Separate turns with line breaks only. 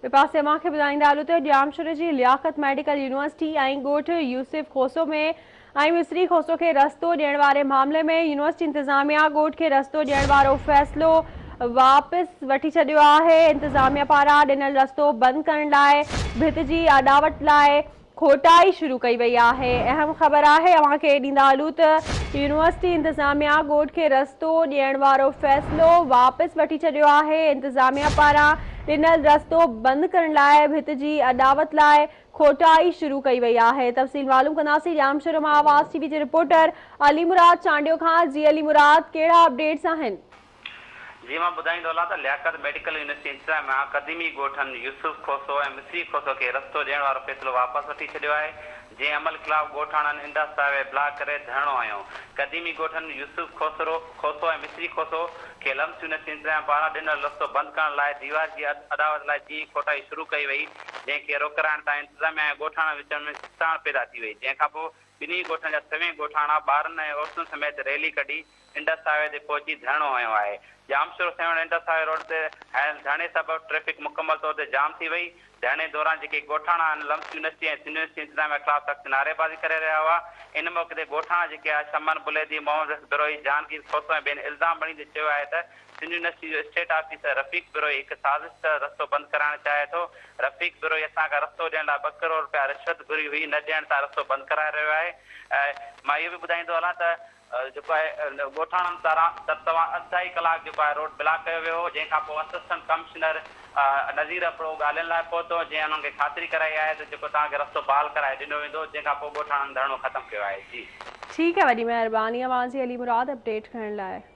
ٻئي پاسي اوهان کي ٻڌائيندا هلون ته ڄامشوري جي لياقت ميڊيڪل يونيورسٽي ۽ ڳوٺ يوسف کوسو ۾ ۽ مصري کوسو کي رستو ڏيڻ واري معاملي ۾ يونيورسٽي انتظاميا ڳوٺ کي رستو ڏيڻ وارو فيصلو واپس وٺي ڇڏيو آهي انتظاميا پاران ڏنل رستو بند ڪرڻ لاء ڀت جي اڏاوت لاء کوٽائي شروع ڪئي وئي آهي. اهم خبر آهي اوهان کي ڏيندا هلون ته يونيورسٽي انتظاميا ڳوٺ کي رستو ڏيڻ وارو فيصلو واپس وٺي ڇڏيو آهي، انتظاميا پاران ڏنل رستو بند ڪرڻ لاء ڀت جي اڏاوت لاء کوٽائي شروع ڪئي وئي آهي. تفصيل معلوم ڪنداسين ڄامشورو مان آواز ٽي وي جي رپورٽر علي مراد چانڊيو کان جي علي مراد ڪهڙا اپڊيٽس آهن؟
جي مان ٻڌائيندو هلان ته لياقت ميڊيڪل يونيورسٽي انتظاميا قديمي ڳوٺن يوسف کوسو ۽ مصري کوسو کي رستو ڏيڻ وارو فيصلو واپس وٺي ڇڏيو آهي، جنهن عمل خلاف ڳوٺاڻن انڊس هاء وي بلاڪ ڪري ڌرڻو هنيو. قديمي ڳوٺن يوسف کوسرو کوسو ۽ مصري کوسو کي لمس يونيورسٽي انتظاميا پاران ڏنل رستو بند ڪرڻ لاء ديوار جي اڏاوت لاء جيئن ئي کوٽائي شروع ڪئي وئي جنهن کي روڪرائڻ تان انتظاميا ۽ ڳوٺاڻن وچ ۾ ڇڪتاڻ پيدا ٿي وئي جنهن کانپوء ٻنهي ڳوٺن جا سوين ڳوٺاڻا ٻارن ۽ عورتن سميت ريلي ڪڍي انڊس هاء وي تي پهچي ڌرڻو هنيو آهي. Jamshoro Sehwan Indus highway road تي هنيل ڌرڻي سبب ٽريفڪ مڪمل طور تي جام ٿي وئي. ڌرڻي دوران جيڪي ڳوٺاڻا آهن لمس يونيورسٽي ۽ سنڌ يونيورسٽي انتظاميا خلاف سخت نعريبازي ڪري رهيا هئا. ان موقعي تي ڳوٺاڻا جيڪي آهي شمن بليدي، محمد بخش بروهي، جهانگير کوسو ۽ ٻين الزام مڙهيندي چيو آهي ته سنڌ يونيورسٽي جو اسٽيٽ آفيسر رفيق بروهي هڪ سازش تحت رستو بند ڪرائڻ چاهي ٿو. رفيق بروهي اسان کان رستو ڏيڻ لاء ٻه ڪروڙ رپيا رشوت گهري هئي نه ڏيڻ تان رستو بند ڪرائي رهيو آهي. مان اهو به ٻڌائيندو هلان ته جيڪو آهي ڳوٺاڻن تاران توان اڍائي ڪلاڪ جيڪو آهي روڊ بلاڪ ڪيو ويو هو جنهن کان پوء اسسٽنٽ ڪمشنر نذير ابڙو ڳالهين لاء پهتو جنهن انهن کي خاطري ڪرائي آهي ته جيڪو توهان کي رستو بحال ڪرائي ڏنو ويندو جنهن کان پوء ڳوٺاڻن ڌرڻو ختم ڪيو آهي جي.
ٺيڪ آهي وڏي مهرباني اوهان جي علي مراد اپڊيٽ ڪرڻ لاء.